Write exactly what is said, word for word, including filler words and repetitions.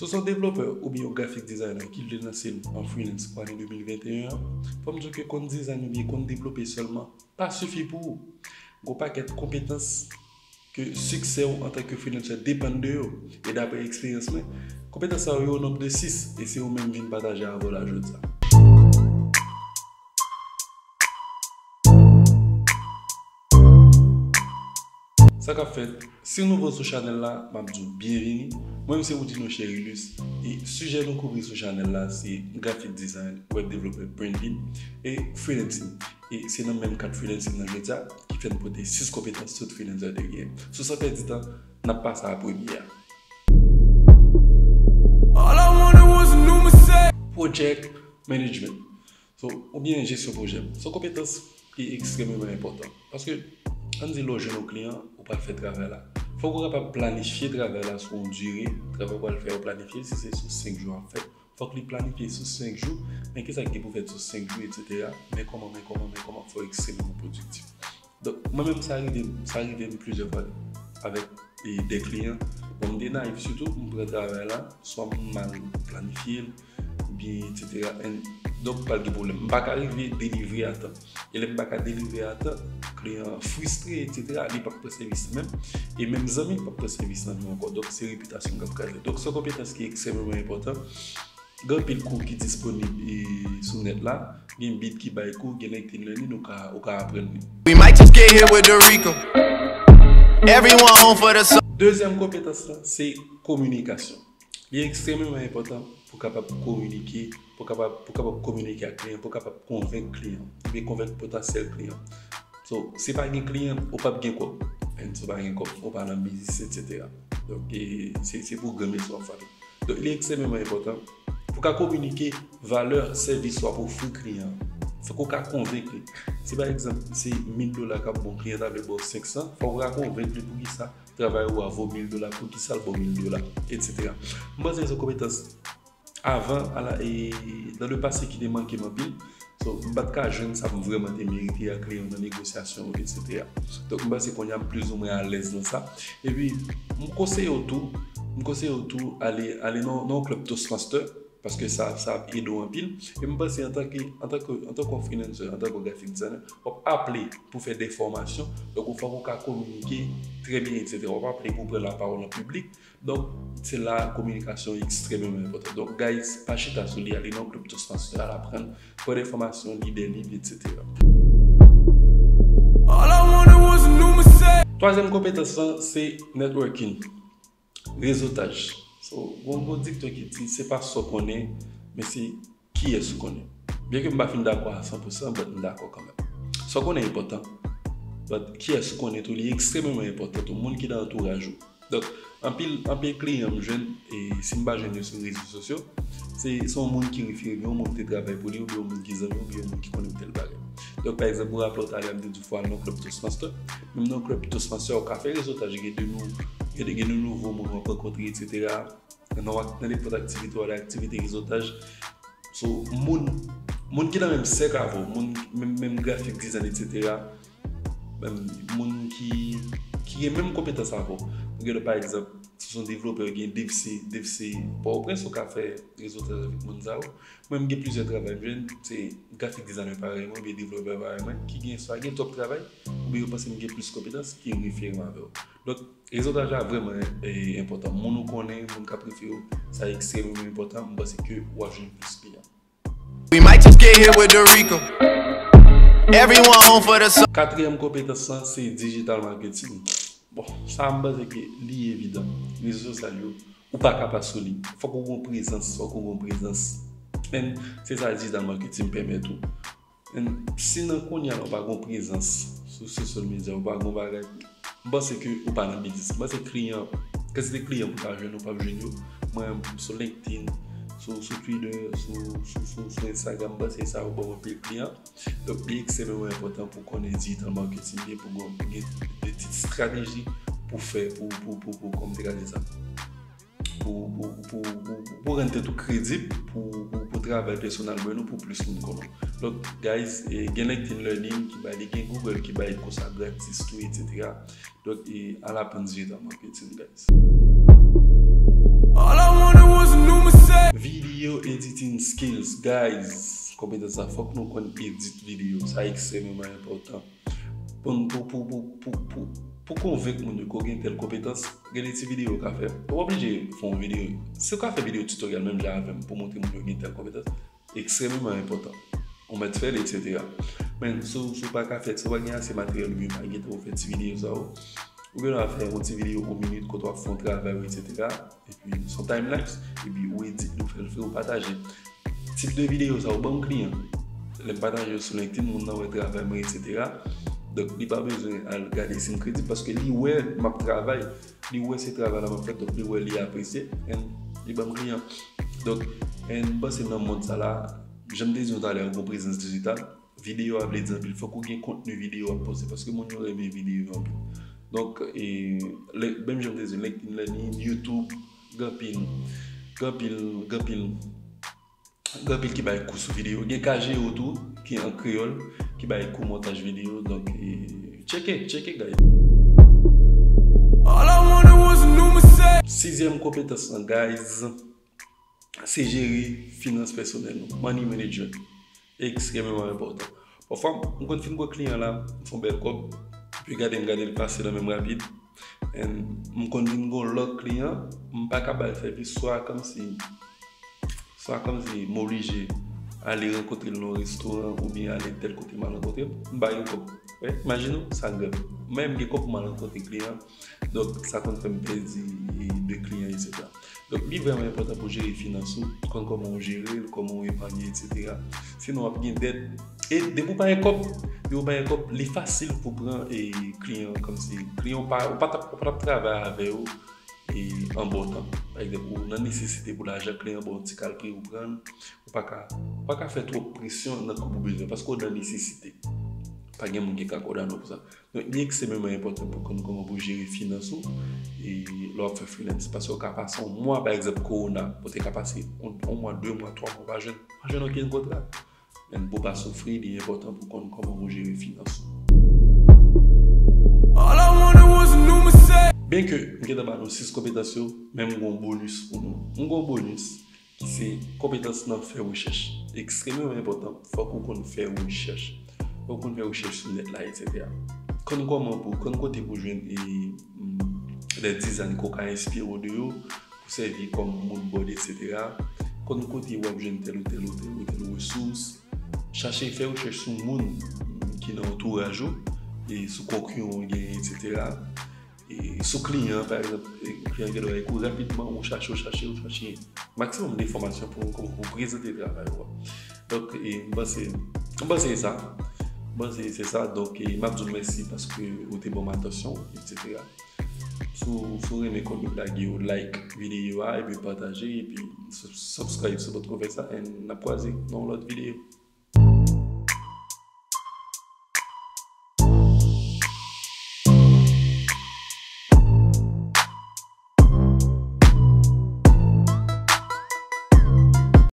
Si w se yon devlopè oubyen yon graphic designer ki vle lanse l an freelance pou ane de mil venteyen an, fò m di w ke konn design oubyen konn devlope sèlman pa sifi pou ou. Gon pakèt konpetans ke siksè w antanke freelancer depann de yo. E daprè eksperyans mwen, konpetans sa yo, yo o nonb de sis, e se yo menm m vin pataje avè w la jodi a. Sa k ap fèt? Si w nouvo sou chanèl la, m ap di w byenvini. Mwen menm se Woodino Cherilus, e sijè nou kouvri sou chanèl la se graphic design, web development, branding, e freelancing. E se nan menm kad freelancing nan jodi a ki fè n pote sis konpetans tout freelancer dwe genyen. So, san pèdi tan, n ap pase a premye a. All I wanted was a new Mercedes. Project management. So, oubyen jesyon pwojè. Se yon konpetans ki ekstrèmeman enpòtan. Paske, ann di lè w jwenn yon kliyan, ou pral fè travay la. Fòk ou kapab planifye travay la sou yon dire, travay ou pral fè, ou planifye, si se sou senk jou w ap fè, fòk li planifye sou senk jou, men kisa ki gen pou fèt sou senk jou, etsetera. Men kòman, men kòman, men kòman, fò w ekstrèmeman pwodiktif. Donk, mwen menm, sa rive m, sa rive m plizyè fwa avèk, e, de kliyan. Bon, m te nayif sitou, m pran travay la, swa m mal planifye l, oubyen etsetera. And, donk, pral gen pwoblèm. M pa ka rive delivre a tan. E lè m pa ka delivre a tan, kliyan an fristre, etsetera. Li p ap pran sèvis li menm. E menm zanmi l p ap pran sèvis nan li ankò. Donk, se repitasyon k ap kraze. Donk, se yon konpetans ki ekstrèmeman enpòtan. Gen anpil kou ki disponib, e, sou nèt la. Gen bid ki bay kou, gen LinkedIn Learning, ou ka, ou ka aprann li. We might just get hit with the Rico. Everyone home for the summer. Dezyèm konpetans lan, se kominikasyon. Li ekstrèmeman enpòtan pou kapab kominike, pou kapab, pou kapab kominike ak kliyan, pou kapab konvenk kliyan, oubyen konvenk potansyèl kliyan. So, si pa gen kliyan, ou p ap gen kòb. And si w pa gen kòb, ou pa nan biznis, etsetera. Donk, e, se, se pou granmesi w ap frape. Donk, li ekstrèmeman enpòtan pou w ka kominike valè sèvis w ap ofri kliyan an. Fòk ou ka konvenk li. Si pa egzanp, se mil dola k ap bon, kliyan ta vle ba w senk san, fòk ou ka konvenk li poukisa travay ou a vo mil dola, poukisa l ba w mil dola, etsetera. M panse se yon konpetans avan, ala, e, dans le passé ki te manke m anpil. So, m pa t ka jwenn sa m vrèman te merite a kliyan nan negosyasyon yo, etsetera. Donk, m panse kounye a m plizoumwen alèz nan sa. Epi, m konseye w tou, m konseye w tou ale, ale nan, nan yon klèb Toastmaster, paske sa, sa ap ede w anpil. E m panse antanke, antanke, antanke yon freelancer, antanke yon graphic designer, w ap aple pou fè de fòmasyon. Donk, ou fòk ou ka kominike trè byen, etsetera. W ap aple pou pran lapawòl an piblik. Donk, se la kominikasyon ekstrèmeman enpòtan. Donk, guys, pa chita sou li, ale nan klèb Toastmaster, al aprann, pran de fòmasyon, li de liv, etsetera. All I wanted was a new Mercedes. Twazyèm konpetans lan, se networking, rezotaj. So, gon, gon dikton ki di, se pa sa w konnen, men se kiyès ou konnen. Byenke m pa fin dakò a san pou san, but m dakò kanmenm. Sa w konnen enpòtan, but kiyès ou konnen tou, li ekstrèmeman enpòtan tou. Moun ki nan antouraj ou. Donk, anpil, anpil kliyan m jwenn, e si m pa jwenn yo sou rezo sosyo, se, se yon moun ki refere m, yon moun ki te travay pou li, oubyen yon moun ki zanmi, oubyen yon moun ki konnen m tèl bagay. Donk, pa egzanp, ou raple w talè a m te di w fò al nan klèb Toastmaster. Menm nan klèb Toastmaster, ou ka fè rezotaj, gen de nou, gen de, gen de nouvo moun w ap rankontre, etsetera. Nan, nan nenpòt aktivite w ale, aktivite rezotaj. So, moun, moun ki nan menm sèk avè w, moun, menm, menm graphic design, etsetera. Menm moun ki, ki gen menm konpetans avè w. Nou gen, pa egzanp, si w se yon devlopè, gen DevC, DevC Pòtoprens, ou ka fè rezotaj avèk moun sa yo. Mwen, m gen plizyè travay m jwenn, se graphic designer parèy mwen, oubyen devlopè parèy mwen, ki gen, swa gen twòp travay, oubyen yo panse m gen plis konpetans, ki refere m avè w. Donk, rezotaj la vrèman, e, enpòtan. Moun ou konnen, moun k ap refere w, sa ekstrèmeman enpòtan. M panse ke w ap jwenn plis kliyan. We might just get hit with the Rico. Everyone home for the summer. Katriyèm konpetans lan, se digital marketing. Bon, sa m panse ke li evidan. Rezo sosyal yo, ou pa ka pa sou li. Fòk ou gon prezans, fòk ou gon prezans. And se sa digital marketing pèmèt ou. And si nan kounye a la ou pa gon prezans sou social media, ou pa gon bagay, m panse ke ou pa nan biznis. M panse kliyan, kantite kliyan pou w ta jwenn, ou p ap jwenn yo. Mwen, sou LinkedIn, sou, sou Twitter, sou, sou, sou, sou Instagram, m panse sa yo ban m anpil kliyan. Donk, li ekstrèmeman enpòtan pou w konnen digital marketing, e pou w gen de ti estrateji pou fè, pou, pou, pou, pou, kòman m te ka di sa? Pou, pou, pou, pou, pou rann tèt ou kredib, pou, pou, pou travay personal brand ou, pou plis moun konnen w. Donk, guys, e, gen LinkedIn Learning ki bay li, gen Google ki bay kou sa gratis tou, etsetera. Donk, e, al aprann digital marketing, guys. All I wanted was a Editing skills, guys. Konpetans sa, fòk nou konn edit videyo. Sa ekstrèmeman enpòtan. Pou, pou, pou, pou, pou, pou, pou konvenk moun yo ke w gen tèl konpetans, gen de ti videyo w ka fè. Ou pa oblije fè yon videyo. Si w ka fè videyo tutorial menm jan avè m pou montre moun yo gen tèl konpetans, ekstrèmeman enpòtan. Ou mèt fè l, etsetera. Men, si w, si w pa ka fè, si w pa gen ase materyèl oubyen w pa gen tan pou fè ti videyo sa yo, ou gen dwa fè yon ti videyo yon minit kote w ap fè yon travay ou, etsetera. Epi, s on time lapse, epi ou edit li, ou fè l fre, ou pataje. Tip de videyo sa yo ban m kliyan. Lè m pataje yo sou LinkedIn, moun nan wè travay mwen, etsetera. Donk, li pa bezwen al gade si m kredib, paske li wè m ap travay, li wè se travay la m ap fè, donk li wè, li apresye, and li ban m kliyan. Donk, and m panse nan mond sa la, jan m te di nou talè, yon prezans dijital, videyo a vle di anpil, fòk ou gen kontni videyo w ap poste, paske moun yo renmen videyo yo anpil. Donk, e, lè, menm jan m te di, LinkedIn Learning, YouTube, gen anpil, gen anpil, gen anpil, gen anpil ki bay kou sou videyo. Gen Kajeo tou, ki an kreyòl, ki bay kou montaj videyo. Donk, e, tcheke, tcheke, guys. All I wanted was a new Mercedes. Sizyèm konpetans lan, guys, se jere finans pèsonèl nou, money management. Ekstrèmeman enpòtan. Pafwa, m konn fin gwo kliyan la, m fè yon bèl kòb, epi gade m gade l pase nan men m rapid. And m konn vin gwo lòt kliyan, m pa ka ba l sèvis, swa kòmsi, swa kòmsi m oblije ale rankontre l nan yon restoran oubyen ale tèl kote m al rankontre l, m ba yo kòb. Wi, imajine w, sa grav. Mwen menm gen kòb pou m al rankontre kliyan, donk sa konn fè m pèdi de kliyan, etsetera. Donk, li vrèman enpòtan pou w jere finans ou, konn kòman w jere l, kòman w epanye, etsetera. Sinon, w ap gen dèt. E depi w pa gen kòb, depi w pa gen kòb, li fasil pou pran, e, kliyan kòmsi kliyan w pa, w pa t ap, w pa t ap travay avè yo, e, an bon tan. Pa egzanp, ou nan nesesite pou lajan, kliyan ba w ti kalkil, ou pran l, ou pa ka, ou pa ka fè twòp presyon nan kòb ou bezwen, paske w nan nesesite. Pa gen moun ki ka kondane w pou sa. Donk, li ekstrèmeman enpòtan pou konn kòman pou jere finans ou, e lè w ap fè freelance. Paske w ka pase yon mwa, pa egzanp, kowona, ou te ka pase yon, yon mwa, de mwa, twa mwa, w pa jwenn, pa jwenn okenn kontra. Men pou w pa soufri, li enpòtan pou konn kòman pou jere finans ou. All I wanted was a new Mercedes. Byenke m gentan ba nou sis konpetans yo, men m gen yon bonis pou nou. M gen yon bonis ki se konpetans nan fè rechèch. Ekstrèmeman enpòtan, fòk ou konn fè rechèch. Fòk ou konn fè rechèch sou nèt la, etsetera. Konn kòman pou, konn kote pou jwenn, e, mm, de dizay ke w ka enspire w de yo, pou sèvi kòm mood board, etsetera. Konn kote w ap jwenn tèl ou tèl ou tèl ou tèl resous. Chache fè rechèch sou moun ki nan antouraj ou, e sou konkiran w genyen, etsetera. E sou kliyan, pa egzanp, e kliyan gen dwa ekri w rapidman, ou chache, ou chache, ou chache maksimòm de enfòmasyon pou, pou, pou prezante travay ou a. Donk, e, m panse, m panse se sa. M panse se sa. Donk, e, m ap di w mèsi paske ou te ban m atansyon, etsetera. Si w, si w renmen kontni m lage yo, like videyo a, epi pataje, epi sub-, subscribe si w potko fè sa, and n ap kwaze nan yon lòt videyo.